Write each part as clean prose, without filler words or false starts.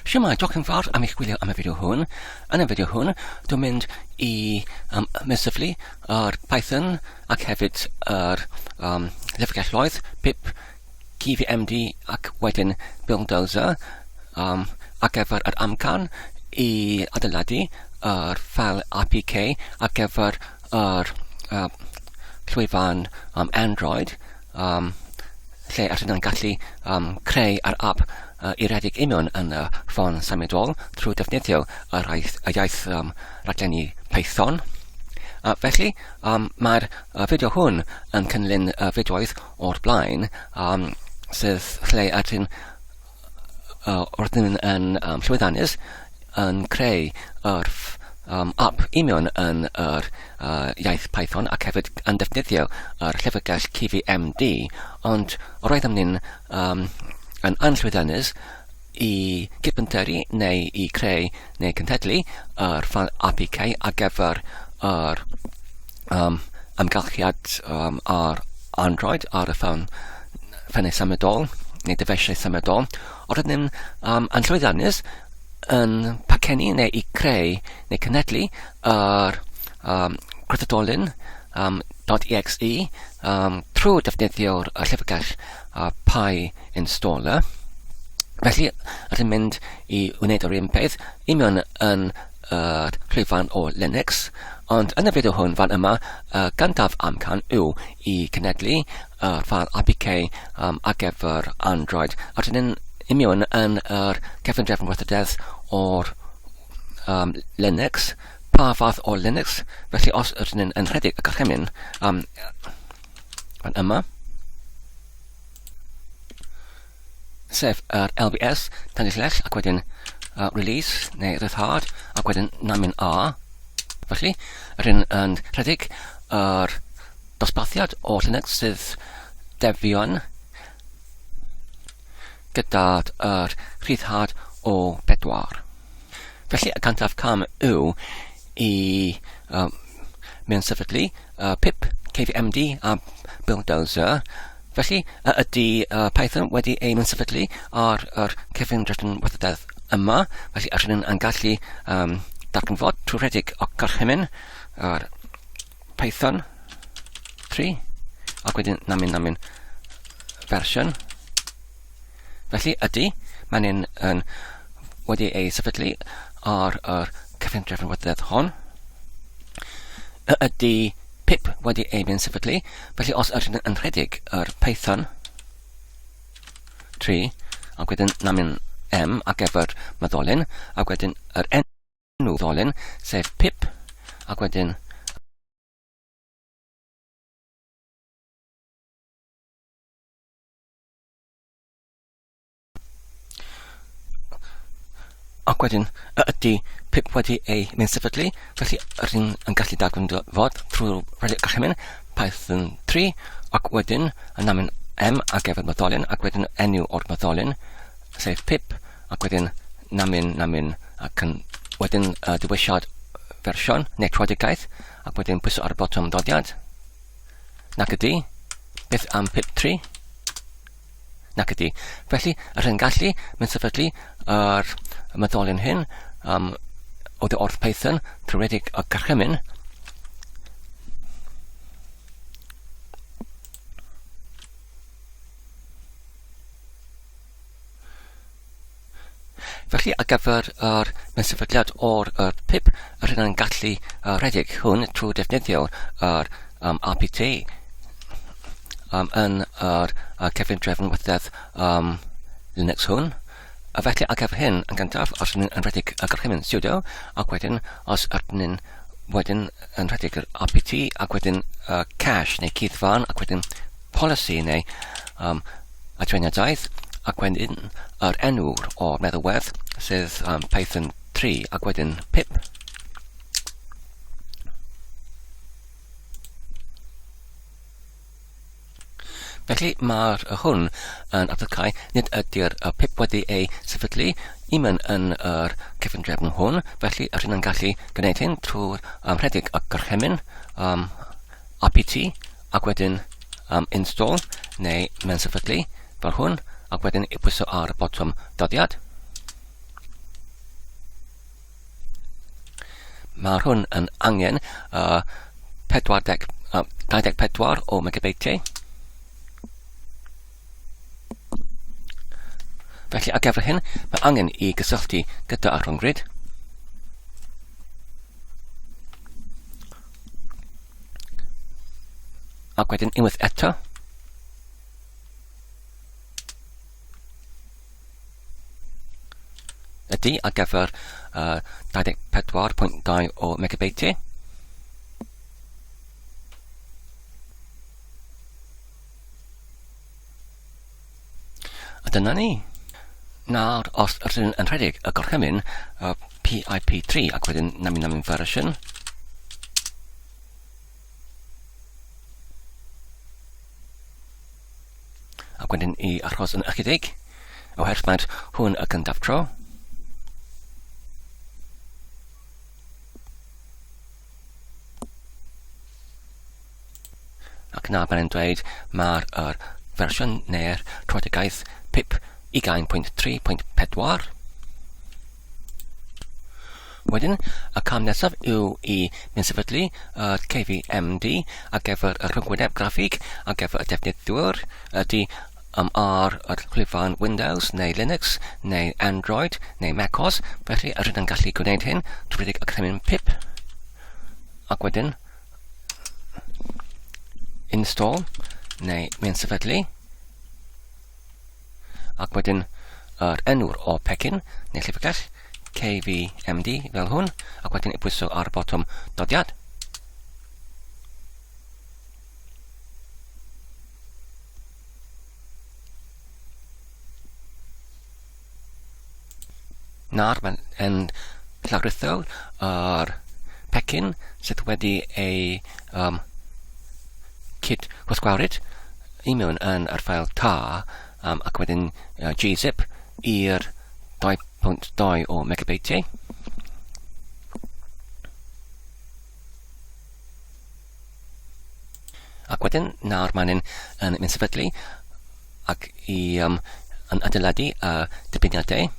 Shwmae, diolch yn fawr am eich gwylio am y fideo hwn. Yn y fideo hwn, dwi'n mynd i um, mysyflu yr Python ac hefyd yr um, llyfrgelloedd, pip, KVMD ac wedyn Bulldozer um, ar gyfer yr amcan i adeiladu yr ffael APK ar gyfer yr uh, llwyfan um, Android um, lle allan nhw'n gallu um, creu yr app uh, i redeg union yn y ffôn symudol trwy defnyddio yr iaith, y iaith um, raglenni Python. Uh, felly, um, mae'r uh, fideo hwn yn cynllun uh, fideoedd o'r blaen, um, sydd lle ydyn uh, rydyn yn um, llwyddiannus yn creu yr um, app union yn yr uh, iaith Python ac hefyd yn defnyddio yr llyfrgell KVMD, ond roeddem ni'n um, yn anllwyddiannus i gydbenteri neu i creu neu cynhedlu yr ffeil APK ar gyfer yr um, amgylchiad um, ar Android ar y ffôn ffenau symudol neu dyfeisiau symudol, ond rydyn ni'n um, yn llwyddiannus yn pacennu neu i creu neu cynhedlu yr um, credydolyn um, .exe um, trwy defnyddio'r llyfrgell uh, Pi Installer. Felly, rydyn mynd i wneud yr un peth i mewn yn yr llwyfan o Linux, ond yn y fideo hwn fan yma, y gyntaf amcan yw i cynhedlu yr ffeil APK um, ar gyfer Android. A rydyn ni'n i mewn yn yr cefn-drefn gweithrededd o'r um, Linux, pa fath o Linux, felly os ydyn ni'n yn rhedeg y gorchymyn um, fan yma, sef yr LBS, tynnu llell, ac wedyn uh, release neu ryddhad, ac wedyn namyn A. Felly, rydyn yn rhedeg yr dosbarthiad o Linux sydd Debian gyda'r yr rhyddhad o bedwar. Felly, y cyntaf cam yw i um, mewn sefydlu uh, pip, kvmd a bulldozer. Felly, a ydy uh, Python wedi ei mewn sefydlu ar yr cyfundrefn wybodaeth yma? Felly, ydyn nhw'n gallu um, darganfod trwy rhedeg o gorchymyn ar Python 3 ac wedyn namin namin fersiwn. Felly ydy, mae'n un yn wedi ei sefydlu ar yr cyfundrefn wybodaeth hon. Ydy pip wedi ei mynd sefydlu, felly os ydyn yn rhedeg yr Python 3 ac wedyn namin m ar gyfer meddolyn ac wedyn yr enw ddolen, sef pip, ac wedyn Ac wedyn, ydy pip wedi ei mynd sefydlu, felly rydyn yn gallu darganfod trwy rhedeg gorchymyn Python 3, ac wedyn y namyn m ar gyfer meddolyn, ac wedyn enw o'r meddolyn, sef pip, ac wedyn namyn, namyn, ac yn wedyn uh, dewisiad fersiwn neu troedigaeth, ac wedyn pwyso ar y botwm dodiad. Nac ydy. Beth am pip 3? Nac ydy. Felly, yr hyn gallu, mae'n sefydlu yr meddolion hyn um, o dy wrth Python trwy redeg y gorchymyn Felly, ar gyfer yr sefydliad o'r yr pip, yr hyn yn gallu uh, rhedeg hwn trwy defnyddio yr um, RPT um, yn yr uh, cyfundrefn wythedd um, Linux hwn. A felly ar gyfer hyn, yn gyntaf, os ydyn yn rhedeg y gorchymyn sudo, ac wedyn os ydyn ni'n wedyn yn rhedeg yr RPT, ac wedyn uh, cache neu cuddfan, ac wedyn policy neu um, atreniadaeth, ac wedyn yr enw o'r meddalwedd sydd um, Python 3 ac wedyn pip. Felly mae'r hwn yn adlycau nid ydy'r pip wedi ei sefydlu i mewn yn yr cyfundrefn hwn, felly yr hyn yn gallu gwneud hyn trwy um, rhedeg y gorchymyn um, apt ac wedyn um, install neu mewn sefydlu fel hwn ac wedyn i pwyso ar y botwm dyddiad. Mae hwn yn angen 40, 24 o megabeitiau. Felly ar gyfer hyn, mae angen i gysylltu gyda'r rhyngrwyd. Ac wedyn unwaith eto, Ydy, ar gyfer 24.2 o megabeitiau. A dyna ni. Nawr, os ydyn yn rhedeg y gorchymyn uh, PIP3 ac wedyn namin namin version, ac wedyn i aros yn ychydig, oherwydd mae hwn y cyntaf tro. Ac nawr mae'n dweud mae'r er fersiwn neu'r troedigaeth pip 20.3.4. Wedyn, y cam nesaf yw i mynd sefydlu y KVMD ar gyfer y rhyngwyneb graffig ar gyfer y defnyddwyr ydy um, ar y llwyfan Windows neu Linux neu Android neu MacOS, felly rydyn yn gallu gwneud hyn trwy redeg y cymyn pip ac wedyn install neu mynd sefydlu ac wedyn yr enw'r o pecyn neu llyfrgell KVMD fel hwn ac wedyn i pwyso ar y botwm dodiad. Nawr mae'n yn llawrytho yr pecyn sydd wedi ei um, cyd-wasgwarid i mewn yn yr ffael tar um, ac wedyn uh, gzip i'r 2.2 o megabeitiau. Ac wedyn, nawr mae'n yn, yn mynd sefydlu ac i um, yn adeiladu y uh, dibyniadau.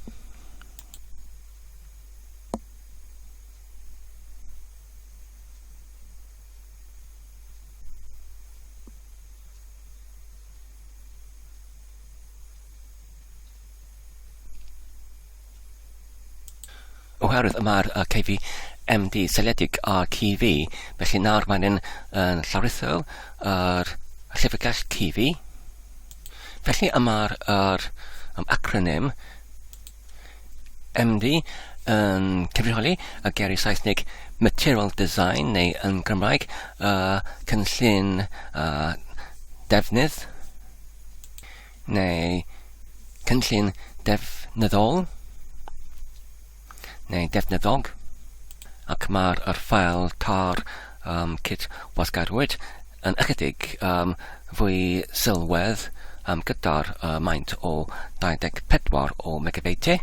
Oherwydd y mae'r uh, KVMD seiliedig ar CV, felly nawr mae'n yn, yn llawrytho yr llyfrgell CV. Felly y mae'r yr, um, acronym MD yn cyfriholi y geiriau Saesneg Material Design neu yn Gymraeg uh, cynllun uh, defnydd neu cynllun defnyddol neu defnyddog ac mae'r yr ffael tar um, kit wasgarwyd yn ychydig um, fwy sylwedd um, gyda'r uh, maint o 24 o megabeitiau.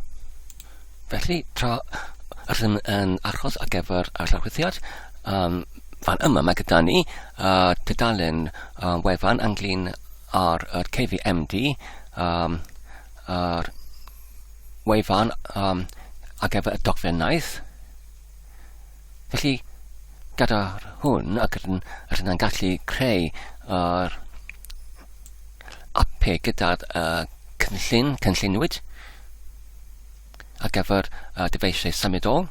Felly, tra rydym yn aros ar gyfer y llawrythiad, um, fan yma mae gyda ni uh, tudalen uh, wefan ynglyn ar yr KVMD, um, yr wefan um, ar gyfer y dogfennaeth. Felly, gyda'r hwn, ac rydyn, rydyn yn gallu creu yr apiau gyda'r uh, cynllun, cynllunwyd, ar gyfer uh, dyfeisiau symudol.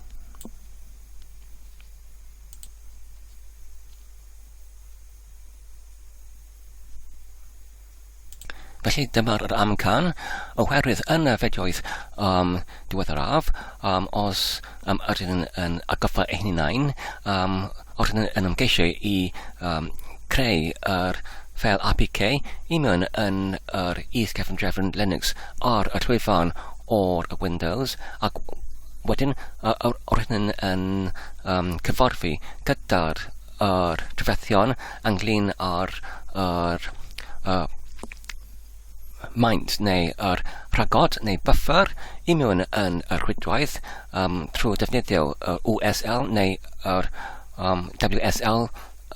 Felly dyma'r yr amcan, oherwydd yn y fideoedd um, diweddaraf, um, os um, ydyn yn, yn atgoffa ein hunain, um, os ydyn yn ymgeisio i um, creu yr ffeil APK i mewn yn yr is-cefndrefn Linux ar y llwyfan o'r Windows, ac wedyn uh, o'r hyn yn um, cyfarfu gyda'r yr trafferthion ynglyn â'r yr uh, maint neu yr rhagod neu buffer i mewn yn y rhwydwaith um, trwy defnyddio yr USL neu yr um, WSL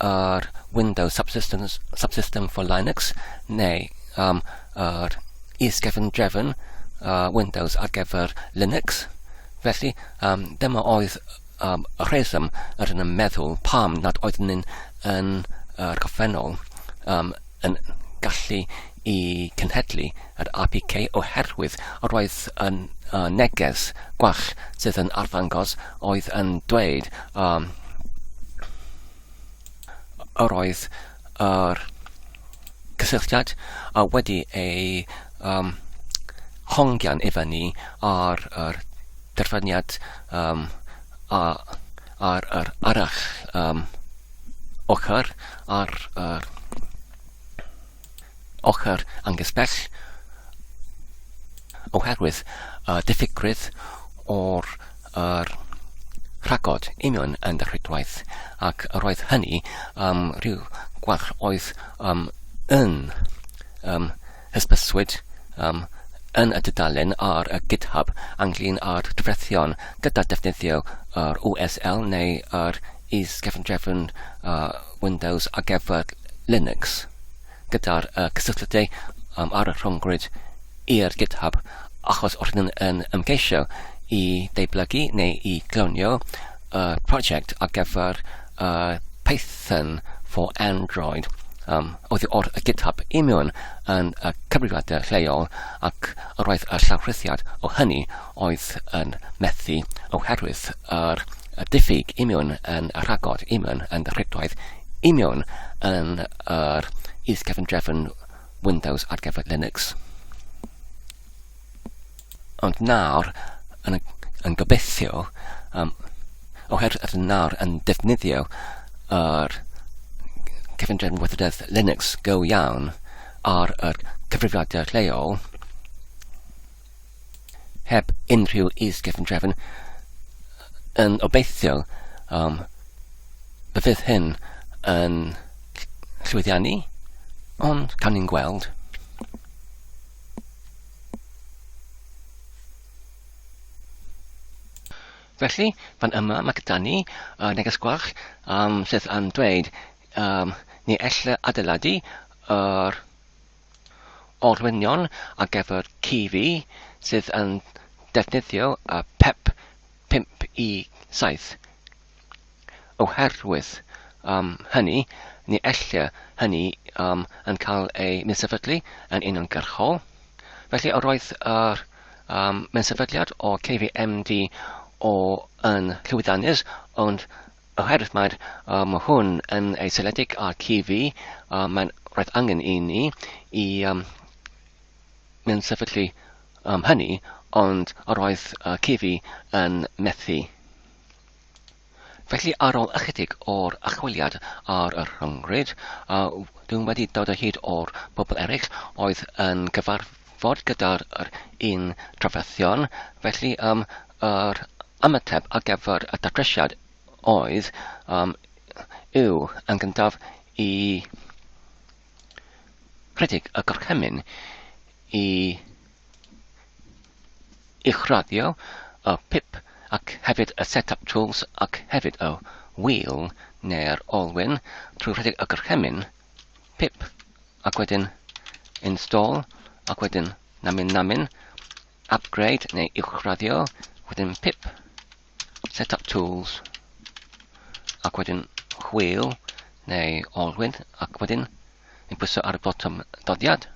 yr Windows Subsystem, Subsystem for Linux neu um, yr is-gefn drefn uh, Windows ar gyfer Linux. Felly, um, dyma oedd y rheswm yr yn meddwl pam nad oeddwn ni'n yn yr gorffennol um, yn gallu i cenhedlu yr APK oherwydd roedd yn uh, neges gwall sydd yn arddangos oedd yn dweud um, yr oedd yr cysylltiad a wedi ei um, hongian i fyny ar yr derfyniad um, a, ar yr arall um, ochr, ar yr ochr angysbell, oherwydd y diffygrwydd o'r yr rhagod union yn y rhwydwaith, ac yr oedd hynny um, rhyw gwall oedd um, yn um, hysbyswyd um, yn y dudalen ar y GitHub ynglyn â'r drefethion gyda defnyddio yr OSL neu yr is-gefndrefn uh, Windows ar gyfer Linux gyda'r uh, cysylltiadau um, ar y rhyngrwyd i'r GitHub achos os ydyn yn ymgeisio i deublygu neu i glonio y prosiect ar gyfer uh, Python for Android um, oddi o'r y GitHub union yn y cyfrifiadur lleol ac yr oedd y llawrhythiad o hynny oedd yn methu oherwydd yr y diffyg union yn y rhagor union yn y rhwydwaith union yn yr is-gefndrefn Windows ar gyfer Linux. Ond nawr, yn, yn gobeithio, um, oherwydd ydyn nawr yn defnyddio yr cefndrefn weithrededd Linux go iawn ar yr cyfrifiadur lleol, heb unrhyw is-gefndrefn, yn obeithiol um, y fydd hyn yn llwyddiannu, ond cawn ni'n gweld. Felly, fan yma mae gyda ni uh, neges gwalch um, sydd yn dweud um, ni ellir adeiladu yr olwynion ar gyfer CV sydd yn defnyddio y PEP 5 i 7. Oherwydd um, hynny, ni ellir hynny um, yn cael ei minsefydlu yn uniongyrchol. Felly, yr oedd yr um, minsefydliad o KVMD o yn llwyddiannus, ond Oherwydd mae'r um, hwn yn ei seiliedig ar CV, uh, mae'n rhaid angen i ni i um, mewn sefydlu um, hynny, ond yr oedd uh, CV yn methu. Felly ar ôl ychydig o'r archwiliad ar y rhyngrwyd, uh, dwi'n wedi dod o hyd o'r bobl eraill oedd yn cyfarfod gyda'r yr un trafferthion, felly um, yr ymateb ar gyfer y datrysiad oedd um, yw yn gyntaf i rhedeg y gorchymyn i uwchraddio y pip ac hefyd y setup tools ac hefyd y wheel neu'r olwyn trwy rhedeg y gorchymyn pip ac wedyn install ac wedyn namin namin upgrade neu uwchraddio, wedyn pip, setup tools, ac wedyn wheel neu olwyn, ac wedyn yn pwyso ar y botwm dodiad.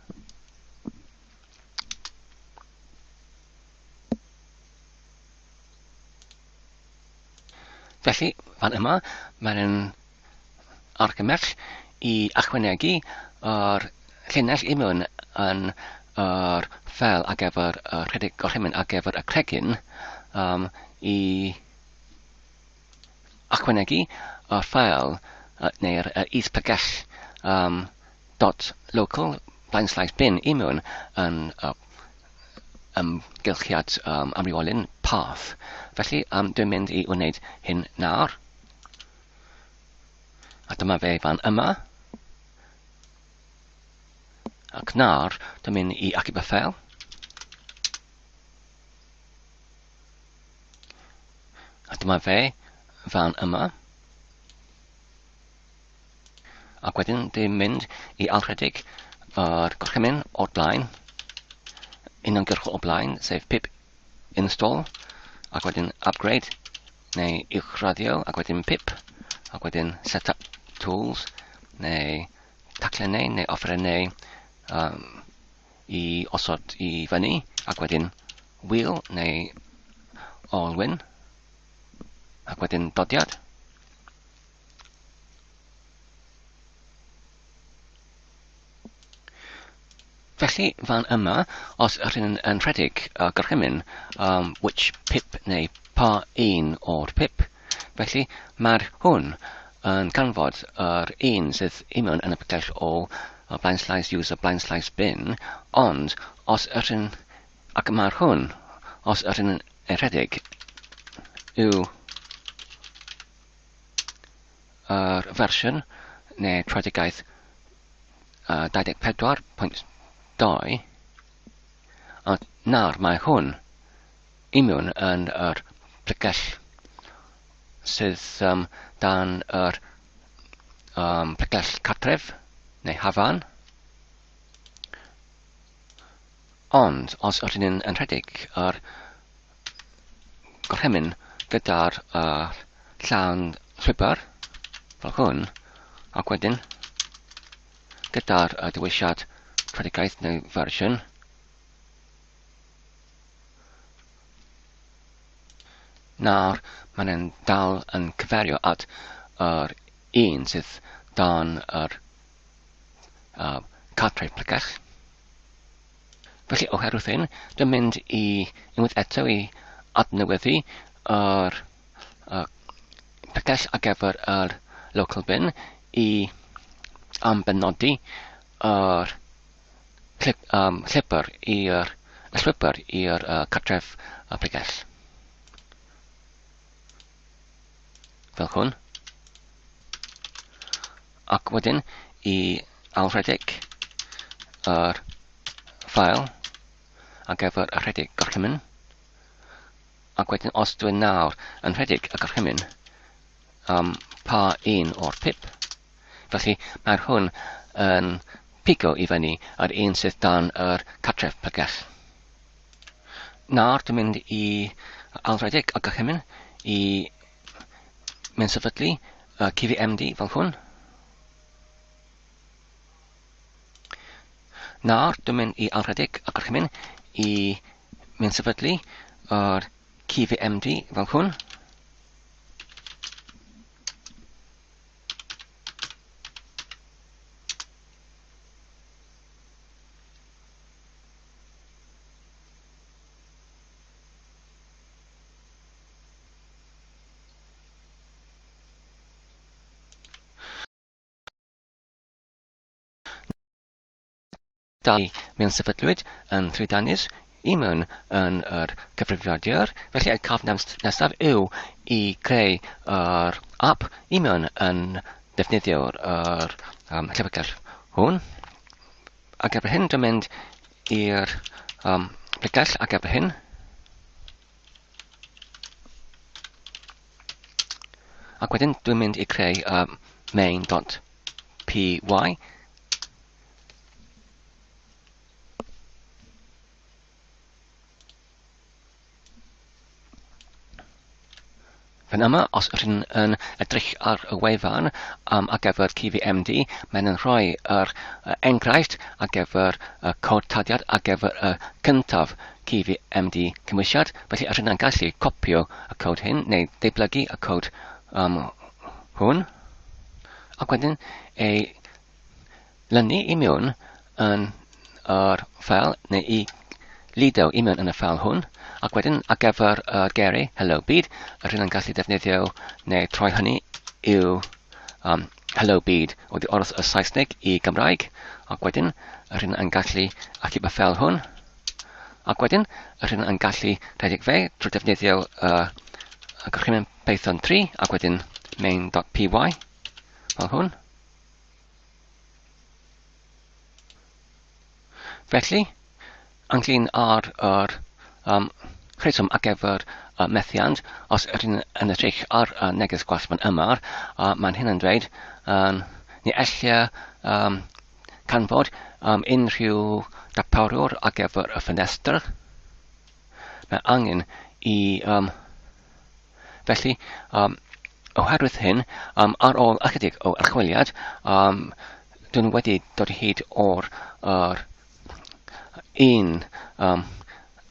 Felly, fan yma, mae'n argymell i ychwanegu yr llinell i mewn yn yr ffeil ar gyfer y rhedeg gorchymyn ar gyfer y cregyn um, i ychwanegu y ffeil uh, neu'r uh, is-pregell um, dot local blaen slaes bin i mewn yn y ymgylchiad um, amrywiolyn path. Felly, um, dwi'n mynd i wneud hyn nawr. A dyma fe fan yma. Ac nawr, dwi'n mynd i achub y ffeil. A dyma fe fan yma. Ac wedyn dwi'n mynd i alrhedeg yr gorchymyn o'r blaen, uniongyrchol o blaen, sef pip install, ac wedyn upgrade. neu uwchraddio ac wedyn pip ac wedyn setup tools neu taclennau neu offerynnau um, i osod i fyny ac wedyn wheel neu olwyn ac wedyn dodiad. Felly, fan yma, os ydyn yn rhedeg y gorchymyn um, which pip neu pa un o'r pip, felly mae'r hwn yn canfod yr un sydd i mewn yn y picell o blaen slaes user blaen slaes bin, ond os ydyn, ac mae'r hwn, os ydyn yn rhedeg yw yr fersiwn neu tröedigaeth 24.2, ond nawr mae hwn i mewn yn yr pregell sydd um, dan yr um, pregell cartref neu hafan. Ond os ydyn ni'n yn rhedeg yr gorchymyn gyda'r uh, llawn llwybr, fel hwn, ac wedyn gyda'r uh, dewisiad predigaeth neu fersiwn, nawr mae'n dal yn cyferio at yr un sydd dan yr uh, cartref pregeth. Felly oherwydd hyn, dwi'n mynd i unwaith eto i adnewyddu yr uh, pregeth ar gyfer yr local bin i ambenodi yr um, llwybr i'r y llwybr i'r uh, cartref y pregeth. Fel hwn. Ac wedyn i ailrhedeg yr ffael ar gyfer y rhedeg gorchymyn. Ac wedyn os dwi'n nawr yn rhedeg y gorchymyn, um, pa un o'r pip. Felly mae'r hwn yn pigo i fyny yr un sydd dan yr cartref pregeth. Nawr dwi'n mynd i ailrhedeg y gorchymyn i mynd sefydlu y CVMD fel hwn. Nawr dwi'n mynd i ailrhedeg y gorchymyn i mynd sefydlu yr CVMD fel hwn. Dau mewn sefydlwyd yn llwyddiannus i mewn yn yr cyfrifiadur, felly y cam nesaf yw i greu yr app i mewn yn defnyddio'r yr, um, llyfrgell hwn. Ac erbyn hyn, dwi'n mynd i'r um, pregell ac erbyn hyn. Ac wedyn dwi'n mynd i creu uh, main.py. Fan yma, os ydyn yn edrych ar y wefan um, ar gyfer CVMD, mae'n yn rhoi yr enghraifft ar gyfer y cod tadiad ar gyfer y cyntaf CVMD cymwysiad, felly ydyn yn gallu copio y cod hyn neu deblygu y cod um, hwn, ac wedyn ei lynu i mewn yn yr ffeil neu i ludo i mewn yn y ffeil hwn, ac wedyn ar gyfer y geiriau Hello Byd, rydyn yn gallu defnyddio neu troi hynny i'w um, Hello Byd oddi wrth y Saesneg i Gymraeg, ac wedyn rydyn yn gallu achub y ffeil hwn, ac wedyn rydyn yn gallu rhedeg fe drwy defnyddio y uh, gorchymyn Python 3 ac wedyn main.py fel hwn. Felly, ynglyn â'r yr, um, rheswm ar gyfer uh, methiant, os ydyn yn edrych ar uh, neges gwall fan yma, uh, mae'n hyn yn dweud, um, ni ellir um, canfod um, unrhyw darparwr ar gyfer y ffenestr. Mae angen i um, Felly, um, oherwydd hyn, um, ar ôl ychydig o archwiliad, um, dyn nhw wedi dod o hyd o'r yr un um,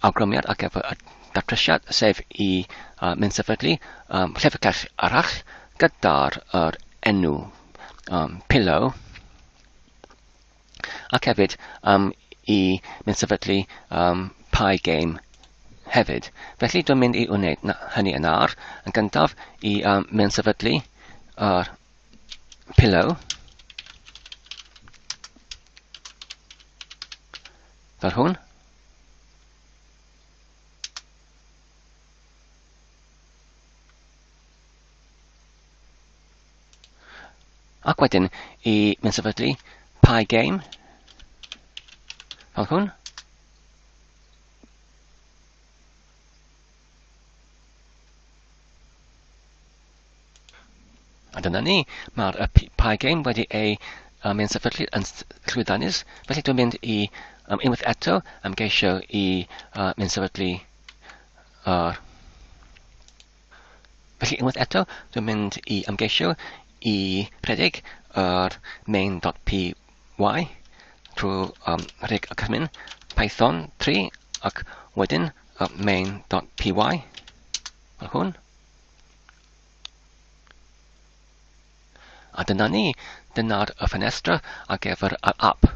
awgrymiad ar gyfer y datrysiad, sef i uh, mynd sefydlu um, llyfrgell arall gyda'r yr enw um, Pillow, ac hefyd um, i mynd sefydlu um, Pygame hefyd. Felly dwi'n mynd i wneud hynny yn ar. Yn gyntaf i um, mynd sefydlu yr pillow fel hwn. Ac wedyn i mynd sefydlu Pygame fel hwn. A dyna ni, mae'r Pygame wedi ei um, mynd sefydlu yn llwyddiannus. Felly dwi'n mynd i um, unwaith eto ymgeisio i uh, mynd sefydlu yr uh, Felly unwaith eto, dwi'n mynd i ymgeisio i rhedeg yr main.py trwy um, rhedeg y cyfnod Python 3 ac wedyn uh, main.py fel hwn. A dyna ni, dyna'r y ffenestr ar gyfer yr app.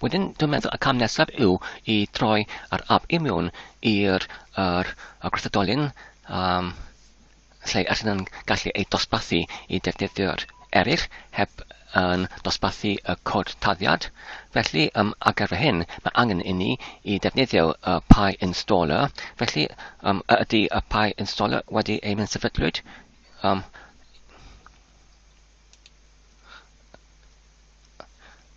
Wedyn, dwi'n meddwl y cam nesaf yw i droi yr app i mewn i'r yr, y gwrthodolyn um, lle allan yn gallu ei dosbarthu i defnyddwyr eraill heb yn dosbarthu y cod taddiad. Felly, um, ar gyfer hyn, mae angen i ni i defnyddio y PyInstaller. Felly, um, ydy y PyInstaller wedi ei mynd sefydlwyd? Um,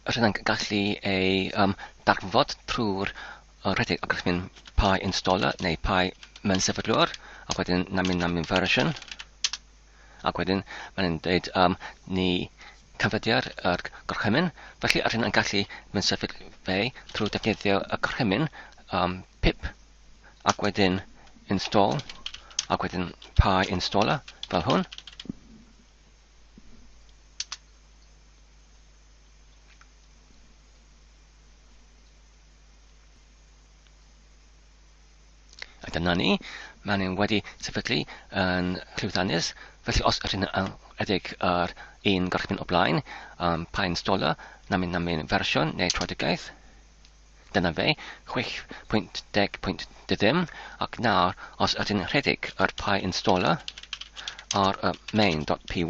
Rydyn yn gallu ei um, darganfod trwy'r uh, rhedeg y gorchymyn py installer neu py mewn sefydlwr, ac wedyn namin namin version, ac wedyn mae'n dweud um, ni canfyddiad yr gorchymyn, felly rydyn yn gallu mynd sefydlu fe trwy defnyddio y gorchymyn um, pip, ac wedyn install, ac wedyn py installer fel hwn. A dyna ni, maen nhw wedi sefydlu yn llwyddiannus, felly os ydyn nhw'n edrych ar un gorchymyn o blaen, um, pa installer, namyn namyn fersiwn neu troedigaeth, dyna fe, 6.10.ddim, ac nawr os ydyn rhedeg yr py installer ar y main.py,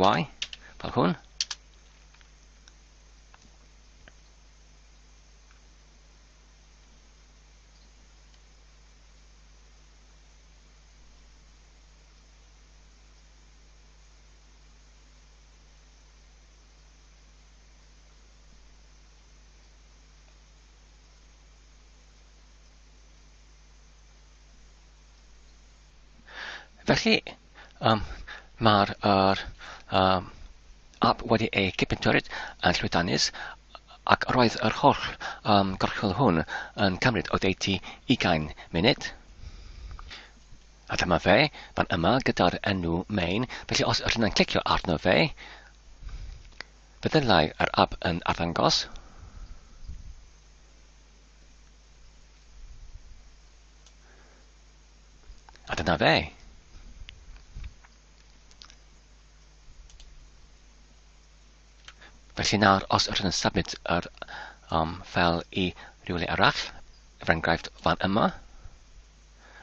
fel hwn, Felly, um, mae'r er, um, app wedi ei cipentyryd yn llwyddiannus ac roedd yr holl um, gorchwyl hwn yn cymryd oddeutu 20 munud. A dyma fe, fan yma gyda'r enw main, felly os ydyn yn clicio arno fe, fe ddylai yr app yn arddangos. A dyna fe. Felly nawr, os ydych yn symud yr um, ffeil i rywle arall, er enghraifft fan yma,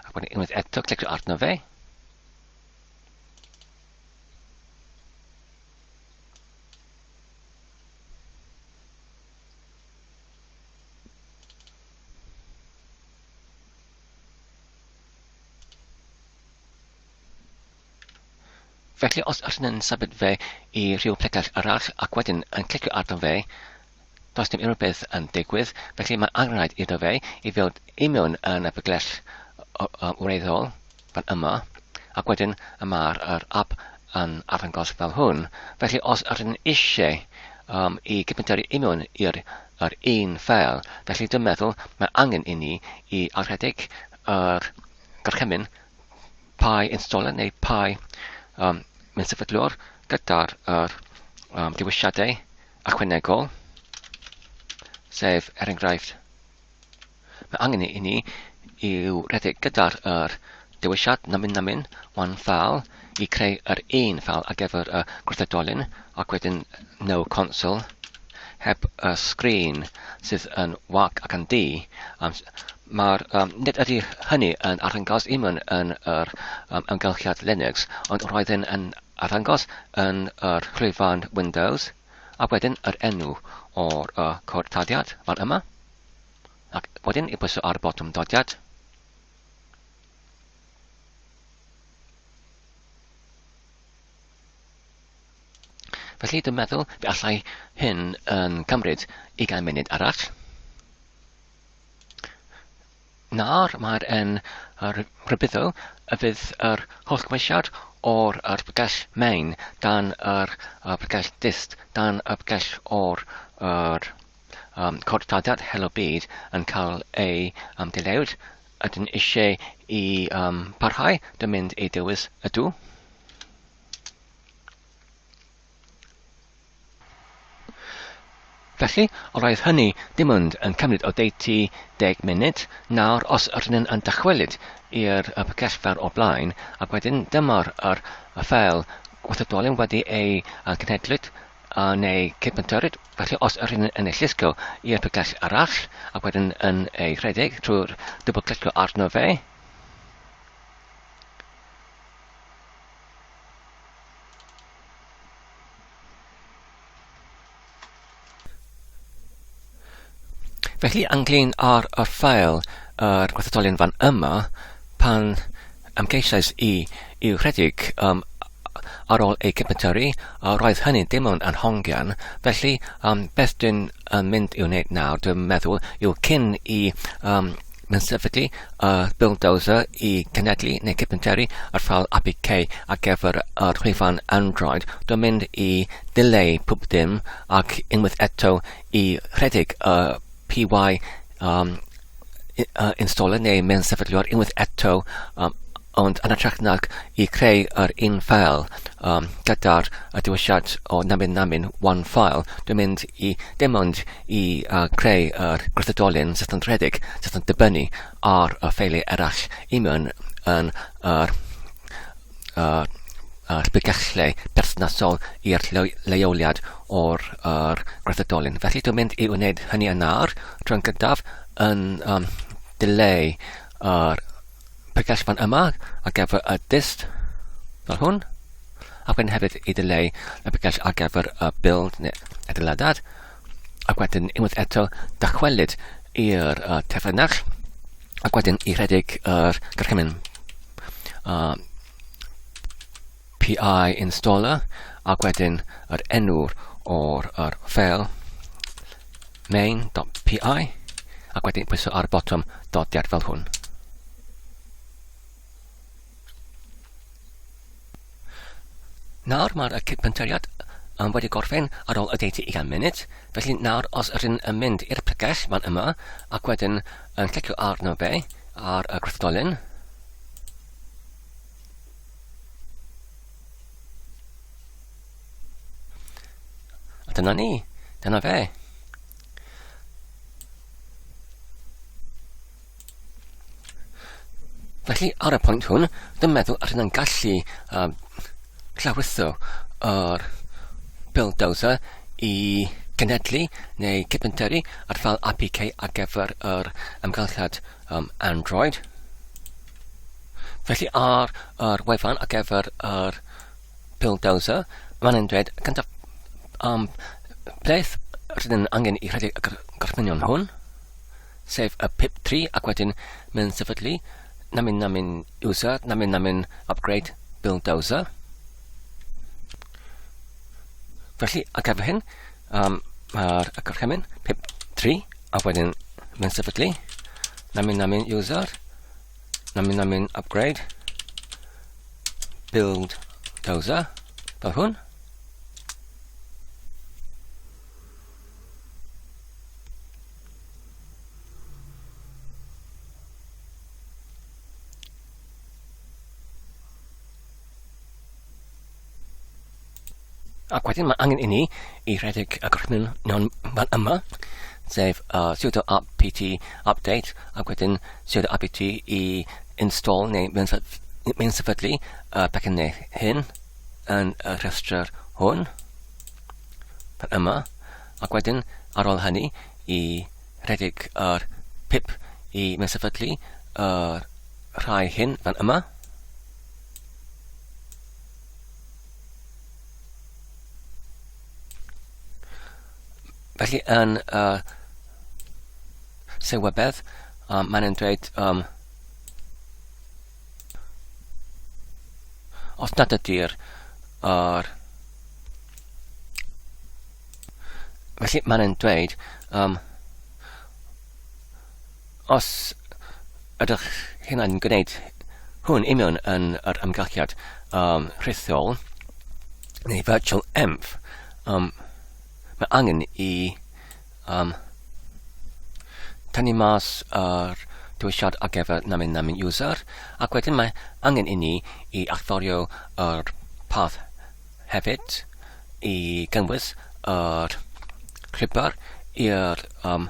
ac wedyn unwaith eto clicio arno fe, Felly os ydyn yn symud fe i rhyw plegell arall ac wedyn yn clicio arno fe, does dim unrhyw beth yn digwydd, felly mae angen iddo fe i ddod i mewn yn y plegell wreiddiol fan yma, ac wedyn y mae'r yr app yn arddangos fel hwn. Felly os ydyn eisiau um, i gyfnoderi i mewn i'r yr un ffeil, felly dwi'n meddwl mae angen i ni i arhedeg yr gorchymyn Py installer neu Py um, mewn sefydlwr gyda'r yr, um, dewisiadau ychwanegol, sef er enghraifft Mae angen i ni i'w redeg gyda'r yr dewisiad namyn namyn one file i creu yr un ffeil ar gyfer y gweithredolyn ac wedyn no console heb y sgrin sydd yn wag ac yn du. Um, Mae'r, um, nid ydy hynny yn arddangos i mewn yn yr um, amgylchiad Linux, ond roedd yn yn arddangos yn yr llwyfan Windows ac wedyn yr enw o'r uh, cod tarddiad fan yma. Ac wedyn i bwyso ar y botwm dodiad. Felly dwi'n meddwl fe allai hyn yn cymryd 20 munud arall. Nawr mae'r yn rhybuddo y fydd yr holl gymwysiad o'r yr bregell main dan yr bregell dist dan y bregell o'r yr um, cortadiad Helo Byd yn cael ei um, dilewd, ydyn eisiau i um, parhau, dwi'n mynd i dewis ydw. Felly, roedd hynny dim ond yn cymryd oddeutu 10 munud, nawr os ydyn yn dychwelyd i'r pregell fel o'r blaen, ac wedyn dyma'r yr, y ffeil gweithredolyn wedi ei cenhedlu neu cydbentyrryd, felly os yr hyn yn ei llusgo i'r pregell arall ac wedyn yn ei rhedeg trwy'r dwbl clicio arno fe, Felly, ynglyn â'r y ffael yr gweithredolion fan yma, pan ymgeisiais i i'w rhedeg um, ar ôl ei cydbentyrru, a roedd hynny dim ond yn hongian, felly um, beth dwi'n yn mynd i'w wneud nawr, dwi'n meddwl, yw cyn i um, sefydlu y bulldozer i cenedlu neu cydbentyrru yr ffeil APK ar gyfer yr llwyfan Android, dwi'n mynd i dileu pob dim ac unwaith eto i rhedeg y PY um, installer neu mewn sefydliad unwaith eto um, ond yn hytrach nag i creu yr un ffeil um, gyda'r y dewisiad o namyn namyn one file, dwi'n mynd i dim ond i uh, creu yr gweithredolyn sydd yn rhedeg, sydd yn dibynnu ar y ffeiliau eraill i mewn yn yr uh, yr bugellau perthnasol i'r leoliad o'r yr gweithredolyn. Felly dwi'n mynd i wneud hynny yn nawr, tro'n gyntaf yn um, dileu yr pregell fan yma ar gyfer y dist fel hwn, ac wedyn hefyd i ddileu y pregell ar gyfer y build neu adeiladad, ac wedyn unwaith eto dychwelyd i'r uh, terfynell, ac wedyn i rhedeg yr gorchymyn uh, PI installer, ac wedyn yr enw'r o'r yr ffeil main.py, ac wedyn pwyso ar y botwm dodiad fel hwn. Nawr mae'r cydbentyrriad um, wedi gorffen ar ôl oddeutu 20 munud, felly nawr os ydyn yn mynd i'r pregell fan yma ac wedyn yn clicio arno fe ar y gwrthdolyn, A dyna ni, dyna fe. Felly, ar y pwynt hwn, dwi'n meddwl yr hynna'n gallu um, llawrytho yr bulldozer i genedlu neu cydbentyrru ar ffeil APK ar gyfer yr amgylchiad um, Android. Felly ar yr wefan ar gyfer yr bulldozer, mae'n yn dweud gyntaf um, beth rydyn angen i rhedeg y gorchmynion hwn, sef y pip3 ac wedyn mae'n sefydlu namin namin user, namin namin upgrade bulldozer. Felly, ar gyfer hyn, um, mae'r gorchymyn pip3 a wedyn mae'n sefydlu namin namin user, Namin namin upgrade. Build dozer. Fel hwn. Ac wedyn mae angen i ni i rhedeg y gorchymyn mewn fan yma, sef sudo apt update, ac wedyn sudo apt i install neu mewn sefydlu y pecynnau hyn yn y rhestr hwn, fan yma, ac wedyn ar ôl hynny i rhedeg yr pip i mewn sefydlu y rhai hyn fan yma. Felly yn y sylwebedd, mae'n yn dweud um, os nad ydy'r yr felly mae'n yn dweud um, Os ydych chi'n gwneud hwn union yn yr amgylchiad um, rhithiol, neu virtual env, um, mae angen i um, tynnu mas yr dewisiad ar gyfer namin namin user, ac wedyn mae angen i ni i allforio yr path hefyd i gynnwys yr llwybr i'r um,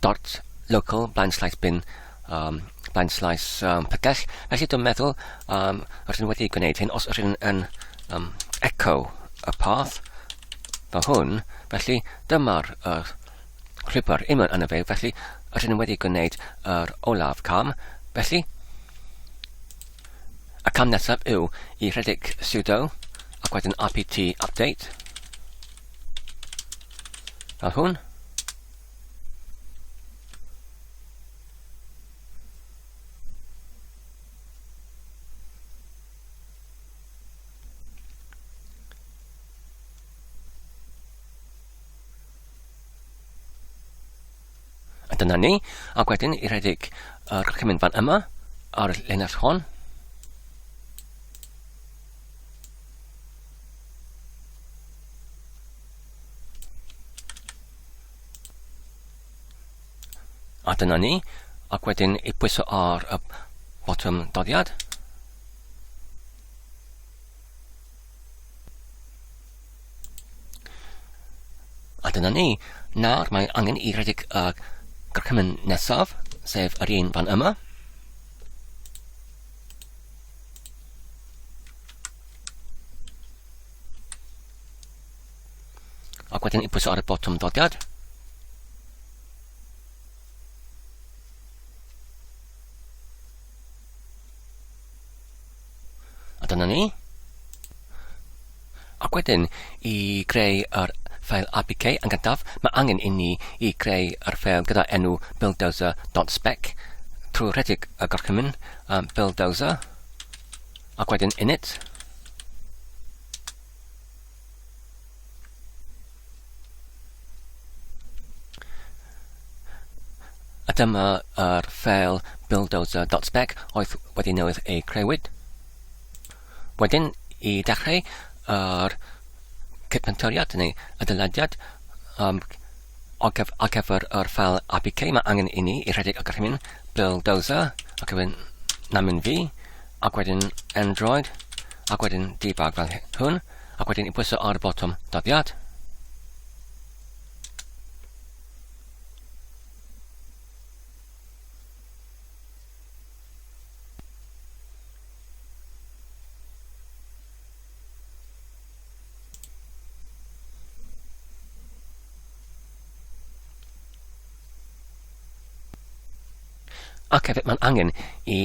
dot local blind slice bin um, blind slice um, pydell. Felly dwi'n meddwl um, rydyn wedi gwneud hyn os rydyn yn um, echo y path fel hwn. Felly dyma'r uh, llwybr union yna fe. Felly rydyn wedi gwneud yr olaf cam. Felly y cam nesaf yw i rhedeg sudo ac wedyn apt update fel hwn. A dyna ni, ac wedyn i redeg yr gorchymyn fan yma ar y linell hon. A dyna ni, ac wedyn i pwyso ar y botwm doddiad. A dyna ni, nawr mae angen i redeg y gorchymyn nesaf, sef yr un fan yma. Ac wedyn i pwyso ar y botwm dodiad. A dyna ni. Ac wedyn, i greu yr ffeil APK yn gyntaf, mae angen i ni i greu yr ffeil gyda enw buildozer.spec trwy rhedeg y gorchymyn um, buildozer ac wedyn init. A dyma yr ffeil buildozer.spec oedd wedi newydd ei creuwyd. Wedyn, i dechrau yr cydbenturiad neu adeiladiad um, ar, gyf ar gyfer yr ffeil APK, mae angen i ni i rhedeg y gorchymyn buildozer ac wedyn namin fi ac wedyn Android ac wedyn debug fel hwn ac wedyn i pwyso ar y botwm dyddiad. Ac hefyd mae'n angen i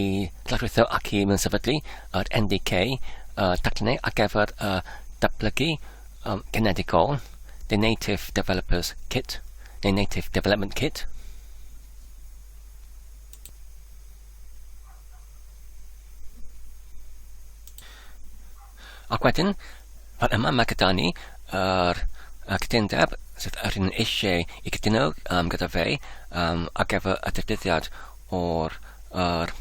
lawrlwytho ac i mewn sefydlu yr NDK uh, taclennau ar gyfer uh, datblygu um, genedigol, the Native Developers Kit, neu Native Development Kit. Ac wedyn, fan yma mae gyda ni yr y cytundeb sydd yr un eisiau i cytuno um, gyda fe um, ar gyfer y defnyddiad o'r yr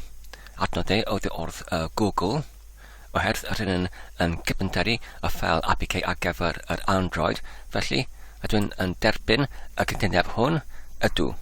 adnoddau oddi wrth uh, Google oherwydd yr hyn yn, yn cypenteri y ffeil APK ar gyfer yr Android, felly ydw i'n yn derbyn y cytundeb hwn? Ydw.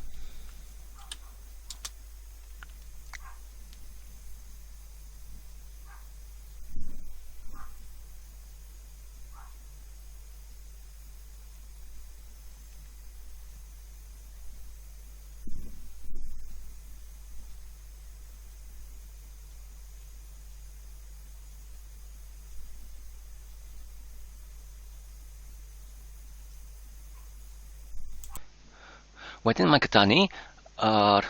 Wedyn mae gyda ni yr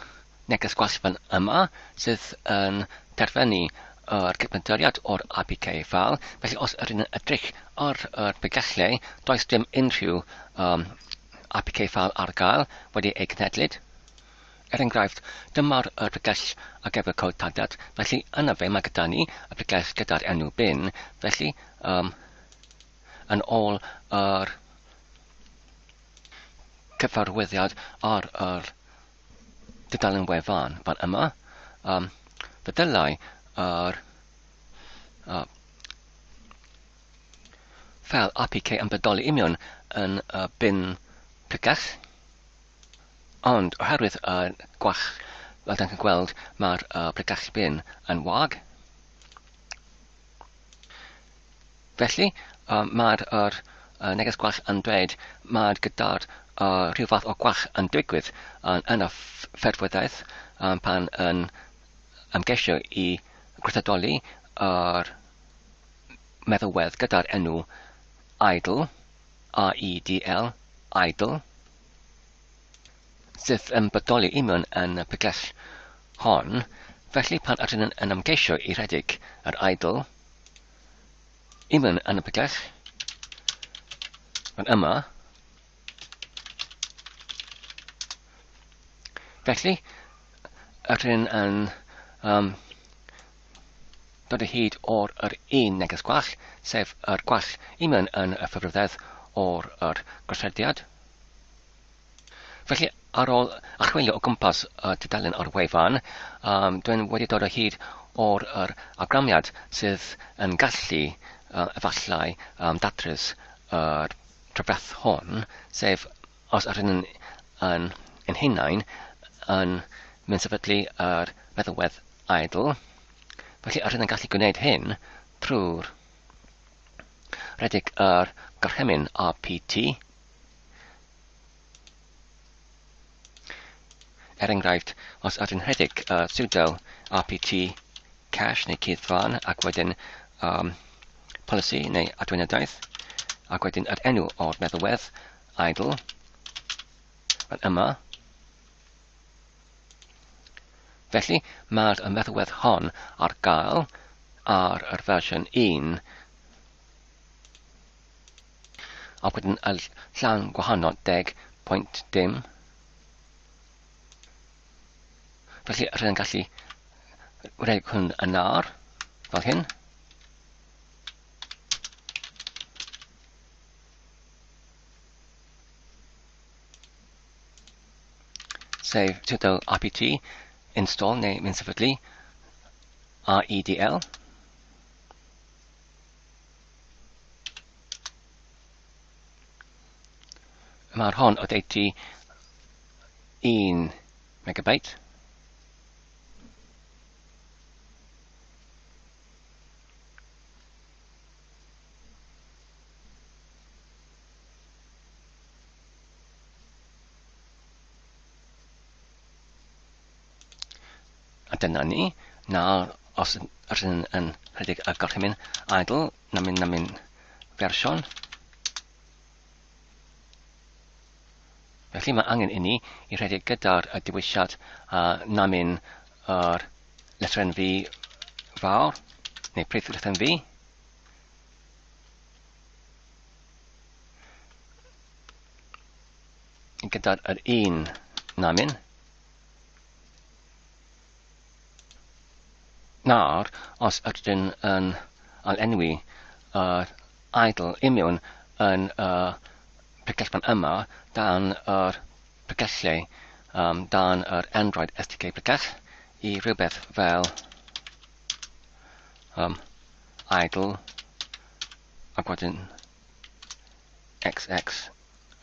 neges gwall fan yma sydd yn terfynu yr cydmynderiad o'r APK file, felly os ydyn yn edrych ar yr pregellau, does dim unrhyw um, APK file ar gael wedi ei cenhedlyd. Er enghraifft, dyma'r yr pregell ar gyfer cod tadad, felly yna fe mae gyda ni y pregell gyda'r enw bin, felly um, yn ôl yr cyfarwyddiad ar yr dudalen wefan fan yma, um, fe ddylai yr uh, ffeil APK yn bodoli union yn y bin pregell, ond oherwydd y gwall, fel dych chi'n gweld, mae'r uh, pregell bin yn wag. Felly, mae'r yr neges gwall yn dweud mae'r gyda'r rhyw fath o gwall yn digwydd yn y ffurfweddaeth pan yn ymgeisio i gweithredoli yr meddalwedd gyda'r enw idle, A-I-D-L, idle, sydd yn bodoli union yn y pregell hon. Felly, pan ydyn yn ymgeisio i rhedeg yr idle, Even yn y pregell, fan yma. Felly, yr hyn yn um, dod o hyd o'r yr un neges gwall, sef yr gwall union yn y ffurfwedd o'r yr gosodiad. Felly, ar ôl archwilio o gwmpas y tudalen o'r wefan, um, dwi'n wedi dod o hyd o'r yr awgrymiad sydd yn gallu uh, efallai um, datrys yr trafferth hwn, sef os ydyn yn, yn, yn hunain yn mynd sefydlu yr meddalwedd idle. Felly ydyn yn gallu gwneud hyn trwy'r rhedeg yr gorchymyn RPT Er enghraifft, os ydyn rhedeg uh, sudo rpt cache neu cuddfan ac wedyn um, policy neu adweinyddiaeth ac wedyn yr enw o'r meddalwedd idle fan yma. Felly, mae'r meddalwedd hon ar gael ar yr fersiwn 1 Ac wedyn y llan gwahanol deg pwynt dim. Felly rydyn yn gallu rhedeg hwn yn ar, fel hyn. Sef sudo apt install neu mynd sefydlu AEDL. Mae'r hon oddeutu 1 megabyte. A dyna ni. Nawr, os ydyn yn rhedeg y gorchymyn idle, na mynd na mynd fersiwn. Felly mae angen inni i rhedeg gyda'r dewisiad a na mynd yr lythrennau V fawr, neu prif lythrennau V. Gyda'r yr un namyn. Nawr, os ydyn yn ail-enwi yr idle imiwn yn y pregellfan yma dan yr pregellau um, dan yr Android SDK pregell i rhywbeth fel um, idle ac wedyn XX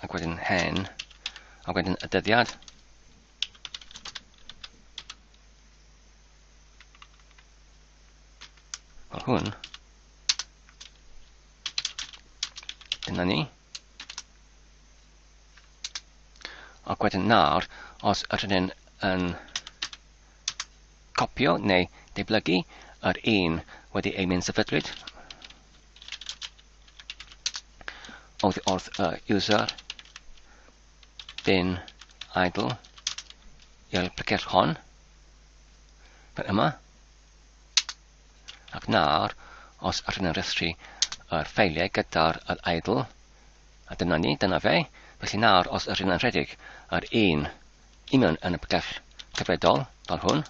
ac wedyn hen ac wedyn y dyddiad Wel hwn. Dyna ni. Ac wedyn nawr, os ydyn ni'n yn copio neu deblygu yr un wedi ei mynd sefydlwyd oddi wrth y user bin idle i'r pregeth hon, fel yma. Ac nawr, os ydyn yn rhestru yr ffeiliau gyda'r yr idle, a dyna ni, dyna fe. Felly nawr, os ydyn yn rhedeg yr un i mewn yn y pregeth cyfredol, fel hwn,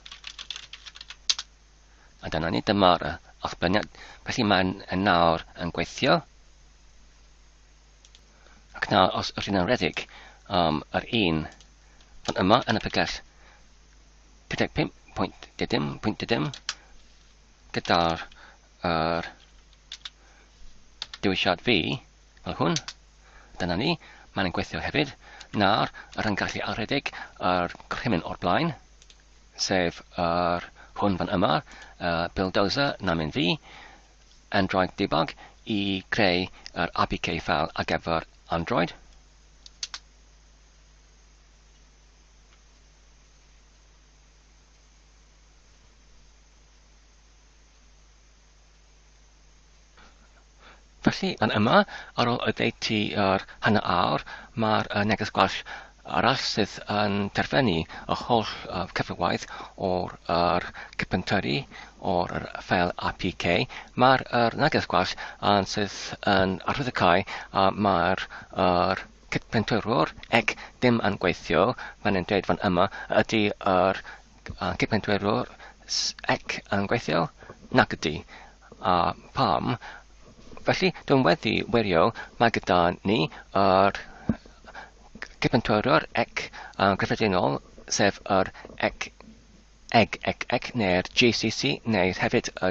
a dyna ni, dyma'r allbyniad. Felly mae'n yn nawr yn gweithio. Ac nawr, os ydyn yn rhedeg yr un fan yma yn y pregeth 55.0.0 gyda'r yr dewisiad fi, fel hwn. Dyna ni, mae'n gweithio hefyd. Nawr, yr yn gallu aredig yr gorchymyn o'r blaen, sef yr hwn fan yma, uh, Bulldozer, na mynd fi, Android Debug, i creu yr APK file ar gyfer Android. Felly, fan yma, ar ôl oddeutu yr hanner awr, mae'r neges gwall arall sydd yn terfynu y holl cyfrwaith o'r yr cypentyrru o'r yr ffeil APK. Mae'r yr neges gwall yn sydd yn arwyddocau a mae'r yr Cydbentyrwr ec dim yn gweithio, mae'n yn dweud fan yma, ydy yr cydbentyrwr ec yn gweithio? Nac ydy. A pam? Felly, dwi'n wedi wirio, mae gyda ni yr cydbentyrwr ec gyffredinol, sef yr ec eg ec ec neu'r GCC neu hefyd y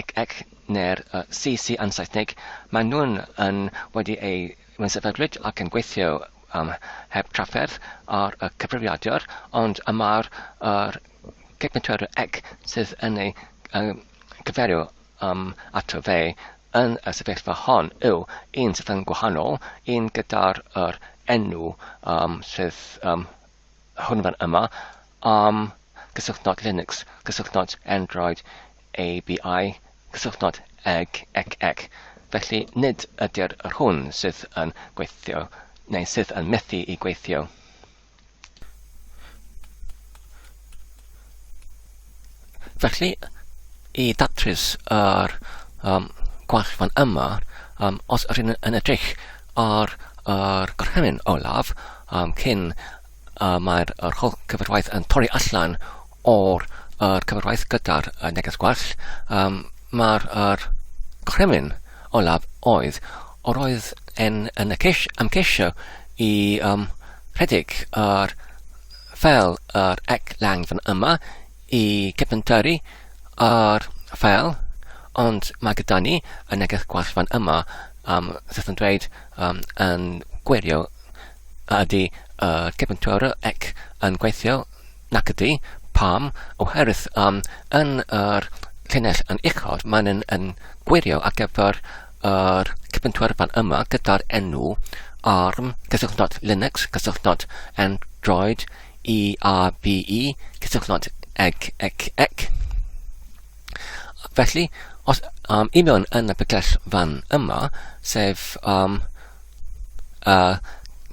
ec ec neu'r CC yn Saesneg, maen nhw'n yn wedi eu yn sefydlwyd ac yn gweithio um, heb trafferth ar y cyfrifiadur, ond y mae'r yr cydmyntwyr ec sydd yn ei um, cyferio um, ato fe yn y sefyllfa hon yw un sydd yn gwahanol, un gyda'r yr enw um, sydd um, hwn fan yma am gysylltnod Linux, gysylltnod Android, ABI, gysylltnod eg, ec, ec. Felly nid ydy'r yr hwn sydd yn gweithio neu sydd yn methu i gweithio. Felly, i datrys yr um, gwall fan yma, um, os ydyn yn edrych ar yr gorchymyn olaf, um, cyn uh, mae'r yr holl cyfarwaith yn torri allan o'r yr cyfarwaith gyda'r uh, neges gwall, um, mae'r yr gorchymyn olaf oedd, yr oedd yn, yn y ceis, ymgeisio i um, rhedeg yr fel yr ec lang fan yma i cypentyrru yr ffeil, ond mae gyda ni y neges gwall fan yma um, sydd yn dweud um, yn gwirio a ydy y cypentyrru ec yn gweithio nac ydy, pam, oherwydd um, yn yr llinell yn uchod mae'n yn, yn gwirio ar gyfer yr cypentyrru fan yma gyda'r enw arm cysylltnod Linux cysylltnod Android E R B E, cysylltnod eg ec ec. Felly, os um, i mewn yn y pregeth fan yma, sef um, uh,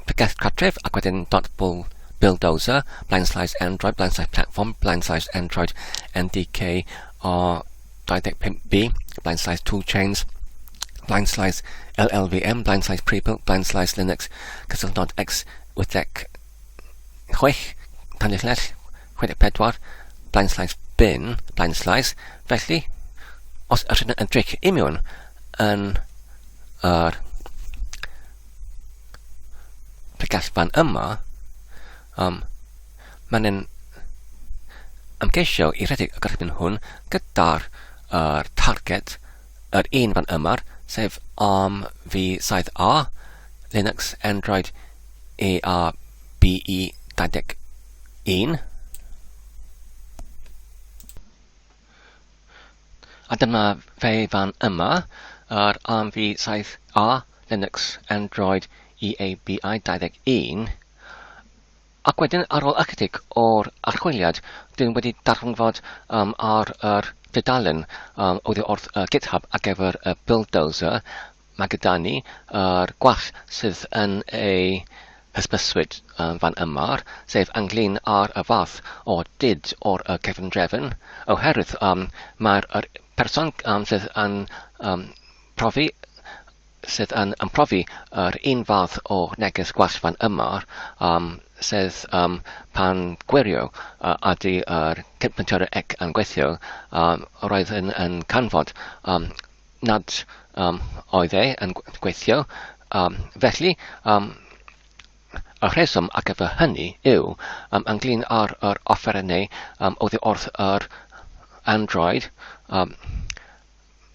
pregeth cartref ac wedyn dot bull bulldozer, blind slice Android, blind slice platform, blind slice Android NDK R25B, blind slice toolchains, blind slice LLVM, blind slice pre-built, blind slice Linux, cysylltnod X 86, tanlinell, 64, blind slice bin, blind slice. Felly, os ydych yn edrych i mewn yn yr pregeth fan yma, um, mae'n yn ymgeisio i redeg y gorchymyn hwn gyda'r er target yr un fan yma, sef ARM V7A, Linux, Android ARBE 21. A dyma fe fan yma, yr ARM V7A, Linux, Android EABI 21. Ac wedyn, ar ôl ychydig o'r archwiliad, dyn wedi darganfod um, ar yr dudalen um, oddi wrth uh, GitHub ar gyfer y Bulldozer, mae gyda ni yr gwall sydd yn ei hysbyswyd fan yma, sef ynglyn â'r y fath o dyd o'r y cefndrefn, oherwydd um, mae'r yr person um, sydd yn um, profi sydd yn, yn profi yr un fath o neges gwall fan yma, um, sef um, pan gwirio ydy yr cydbwyntio'r ec yn gweithio, um, roedd yn, yn canfod um, nad um, oedd e yn gweithio. Um, felly, um, y rheswm ar gyfer hynny yw um, ynglyn â'r yr offerynnau um, oddi wrth yr Android, um,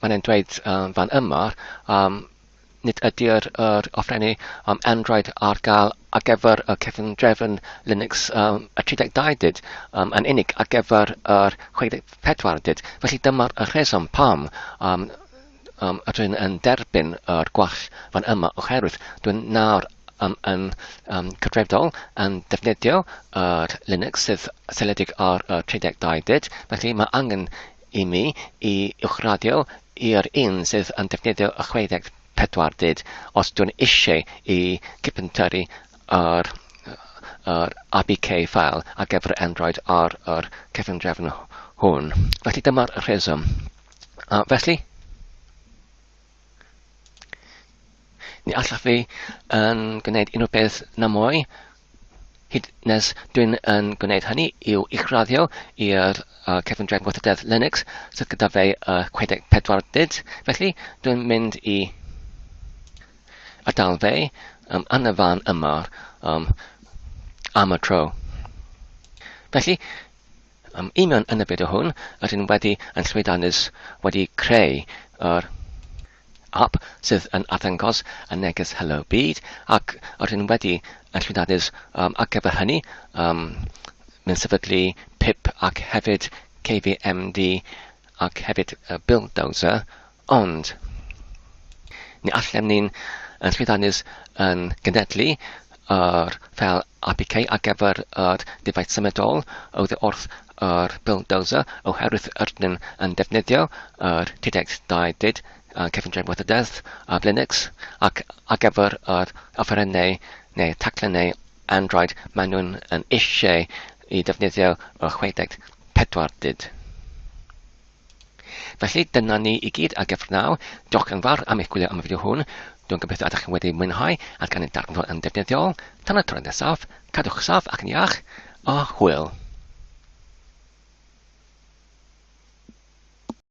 mae'n e'n dweud um, fan yma, um, nid ydy'r yr offerynnau um, Android ar gael ar gyfer y cefndrefn Linux um, y 32 dyd, um, yn unig ar gyfer yr 64 dyd. Felly dyma'r rheswm pam um, um, ydw i'n yn derbyn yr gwall fan yma oherwydd dwi'n nawr um, yn um, cyfredol yn defnyddio yr Linux sydd seiliedig ar y 32 dyd, felly mae angen i mi i uwchraddio i'r un sydd yn defnyddio y 64 dyd os dwi'n eisiau i cipentyrru yr, yr APK file ar gyfer Android ar yr cefndrefn hwn. Felly dyma'r rheswm. Felly, ni allaf fi yn gwneud unrhyw beth na mwy hyd nes dwi'n yn gwneud hynny i'w uwchraddio i'r uh, cefndrefn gweithrededd Linux sydd gyda fe 64 dyd. Felly, dwi'n mynd i adael fe um, yn y fan yma um, am y tro. Felly, um, i mewn yn y fideo hwn, rydyn wedi yn llwyddiannus wedi creu yr app sydd yn arddangos y neges Hello Byd ac rydyn wedi yn llwyddiannus um, ar gyfer hynny um, mynd sefydlu pip ac hefyd KVMD ac hefyd uh, Bulldozer, ond ni allem ni'n yn llwyddiannus yn genedlu yr ffeil APK ar gyfer yr defaid symudol oddi wrth yr Bulldozer oherwydd ydyn yn defnyddio yr 32 dyd cefndrefn gweithredaeth Linux ac ar gyfer yr offerynnau neu taclennau Android maen nhw'n yn eisiau i defnyddio y 64 dyd. Felly, dyna ni i gyd ar gyfer nawr. Diolch yn fawr am eich gwylio am y fideo hwn. Dwi'n gobeithio ydych chi wedi mwynhau ac yn darganfod yn defnyddiol. Tan y tro nesaf, cadwch saff ac yn iach, a hwyl.